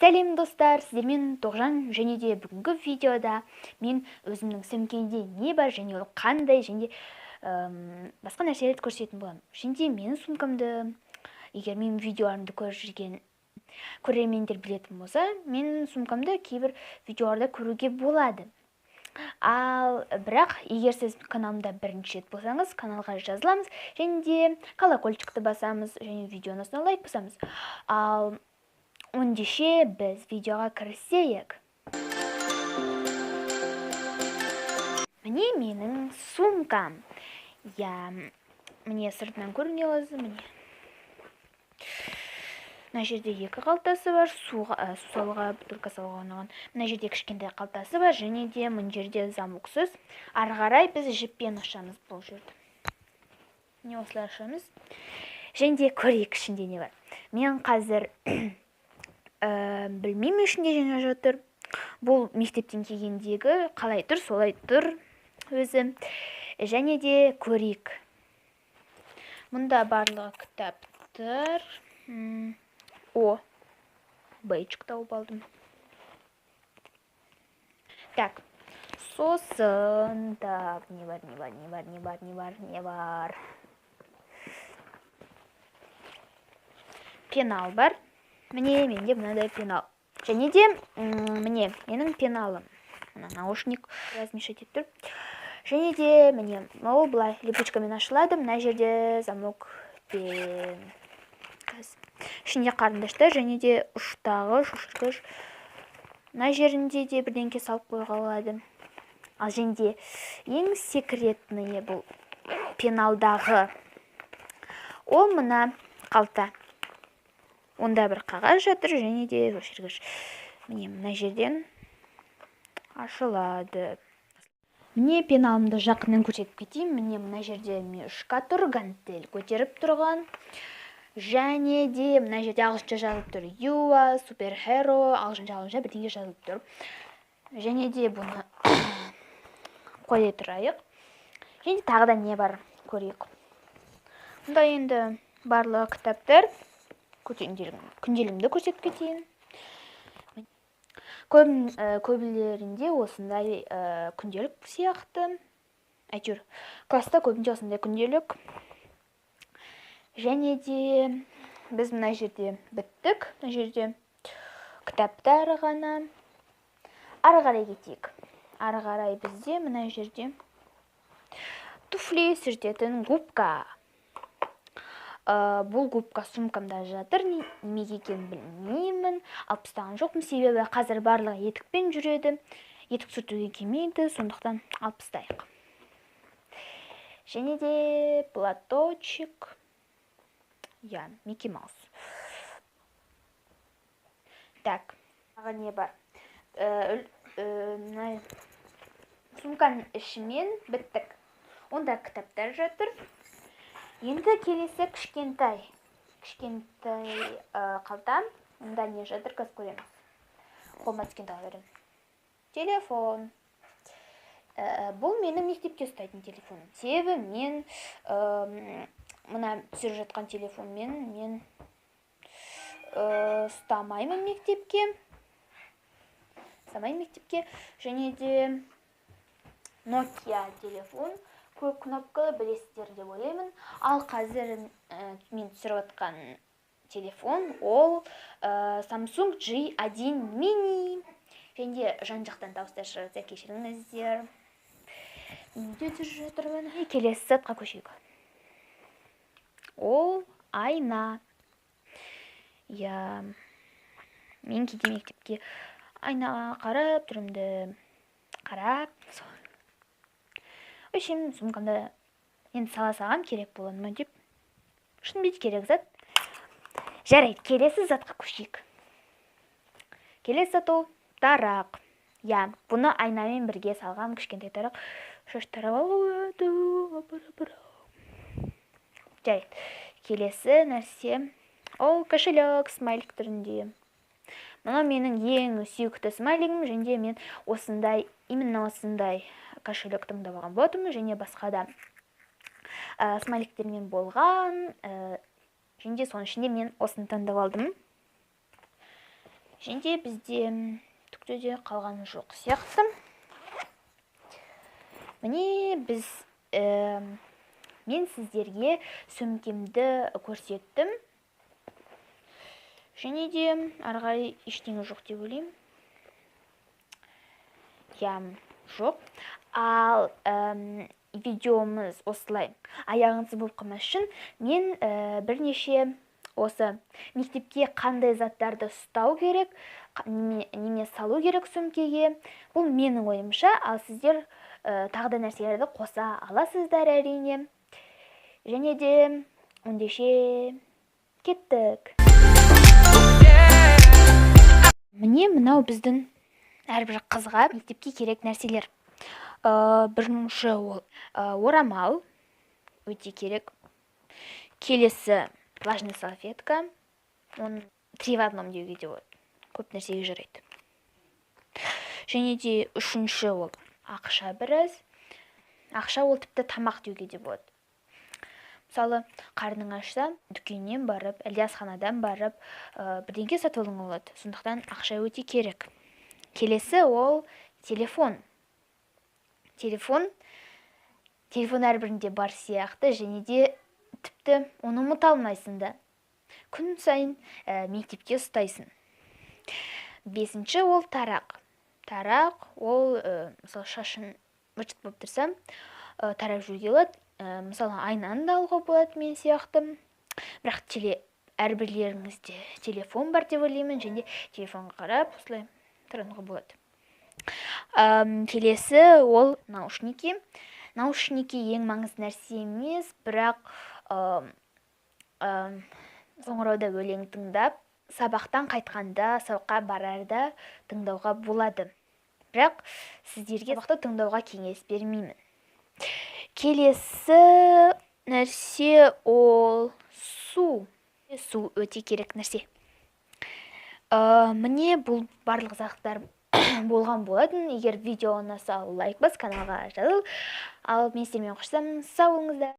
Сәлем достар, сіздермен Тоғжан, және де бүгінгі видеода мен өзімнің сөмкемде не бар және ол қандай және басқа нәрселерді көрсететін боламын. Және де менің сумкамды, егер менің видеоларымды көріп жүрген көрермендер білетін болса, менің сумкамды кейбір видеоларда көруге болады. Ал бірақ егер сіз каналымда бірінші рет болсаңыз, каналға жазыламыз және де колокольчикті басамыз және видеоның астына лайк басамыз. Ал ендеше біз видеоға кірісейік. Міне менің сумкам. Я, міне сыртынан көріне аласыз, міне. Мына жерде екі қалтасы бар, су салуға, бутылка салуға арналған. Мына жерде кішкентай қалтасы бар, және де мына жерде замоксыз. Ары қарай біз жіппен ашамыз бұл жерді. Міне осылай ашамыз. Және де көрейік ішінде не бар. Мен қазір білмеймін ішінде не жатыр. Бұл мектептен келгендегі қалай тұр, солай тұр өзі. Және де көрейік. Мұнда барлығы кітаптар. О, бейджик тауып алдым. Так, сосын, так, не бар, не бар, не бар, не бар, не бар, не бар. Пенал бар. Міне, менде мынадай пенал. Және де, міне, менің пеналым. Мына наушник размешать етіп тұр. Және де, міне, ол былай липучкамен ашылады. Мына жерде замокпен. Ішінде қарындаштар және де ұштағы, шошырғыш. Мына жерінде де бірдеңке салып қоюға болады. Ал және де ең секретный бұл пеналдағы. Ол мына қалта. Онда бір қағаз жатыр және де өшіргіш. Міне мына жерден ашылады. Міне пеналымды жақыннан көрсетіп кетейін. Міне мына жерде мишка тұр, гантель көтеріп тұрған. Және де мына жерде ағылшынша жазылып тұр. Юа, суперхеро, ағылшынша бірдеңе жазылып тұр. Және де бұны қоя тұрайық. Және тағы да не бар көрейік. Мұнда енді барлығы кітаптар. Күнделігімді көрсетіп кетейін. Көбілерінде осындай күнделік сияқты. Әйтеуір, класста көбінде осындай күнделік. Және де біз мына жерде біттік. Мына жерде кітаптар ғана. Ары қарай кетейік. Ары қарай бізде мына жерде туфли сүртетін губка. Бұл губка сумкамда жатыр, неге екенін білмеймін, алып тастаған жоқпын, себебі қазір барлығы етікпен жүреді, етік сүртуге келмейді, сондықтан алып тастайық. Және де платочек, я, Микки Маус. Так, тағы не бар? Мына сумканың ішімен біттік. Онда кітаптар жатыр. Енді келесі кішкентай қалта. Мұнда не жатыр, қазір көреміз. Қолыма түскен таға беремін. Телефон. Бұл менің мектепте ұстайтын телефоным. Себебі мен мына түсіріп жатқан телефонмен мен ұстамаймын мектепке. Ұстамаймын мектепке. Және де Nokia телефон. Көп кнопкалы білесіздер деп ойлаймын. Ал қазір мен түсіріп жатқан телефон ол Samsung J1 Mini. Және де жан-жақтан дауыстар шығарса кешіріңіздер. Мен де түсіріп жатырмын. Келесі затқа көшейік. Ол айна. Я, мен кейде мектепке айнаға қарап түрімді қарап, в общем, сумкамда енді сала салғам керек болады ма деп. Шынымен керек зат. Жарайды, келесі затқа көшейік. Келесі зат ол тарақ. Я, бұны айнамен бірге салғам, кішкентай тарақ. Шаш тарап алады. Жарайды, келесі нәрсе ол кошелек смайлик түрінде. Мынау менің ең сүйікті смайлигім, және де мен осындай, именно осындай кошелек таңдап алған болатынмын, және басқа да смайликтермен болған, және де соның ішінде мен осыны таңдап алдым. Және де бізде түкте де қалған жоқ сияқты. Міне, біз мен сіздерге сөмкемді көрсеттім. Және де ары қарай ештеңе жоқ деп ойлаймын. Иә, жоқ. Ал видеомыз осылай аяғынсыз болып қалмас үшін мен бірнеше осы мектепке қандай заттарды ұстау керек, неме салу керек сөмкеге. Бұл менің ойымша, ал сіздер тағы да нәрселерді қоса аласыздар, әрине. Және де ендеше кеттік. Міне, мынау біздің әрбір қызға мектепке керек нәрселер. Бірінші ол орамал, өте керек. Келесі влажный салфетка, оны три в одном деуге де болады, көп нәрсеге жарайды. Және де үшінші ол ақша, біраз ақша, ол тіпті тамақ деуге де болады. Мысалы, қарның ашса, дүкеннен барып әлде асханадан барып бірдеңке сатып алуыңа болады, сондықтан ақша өте керек. Келесі ол телефон. Телефон әрбірінде бар сияқты және де тіпті оны ұмыта алмайсың да, күн сайын мектепке ұстайсың. Бесінші ол тарақ. Тарақ ол мысалы, шашың быт болып тұрса, тарап жүруге болады. Мысалы, айнаны да алуға болады мен сияқты. Бірақ әрбірлеріңізде телефон бар деп ойлаймын және телефонға қарап осылай тарануға болады. Келесі ол наушники. Наушники ең маңызды нәрсе емес, бірақ қоңырауда өлең тыңдап, сабақтан қайтқанда, сабаққа барарда тыңдауға болады. Бірақ сіздерге сабақты тыңдауға кеңес бермеймін. Келесі нәрсе ол су. Су өте керек нәрсе. Міне, бұл барлық заттар болған болатын. Егер видео ұнаса, лайк бас, каналға жазыл. Ал мен сіздермен қоштасамын. Сау болыңыздар.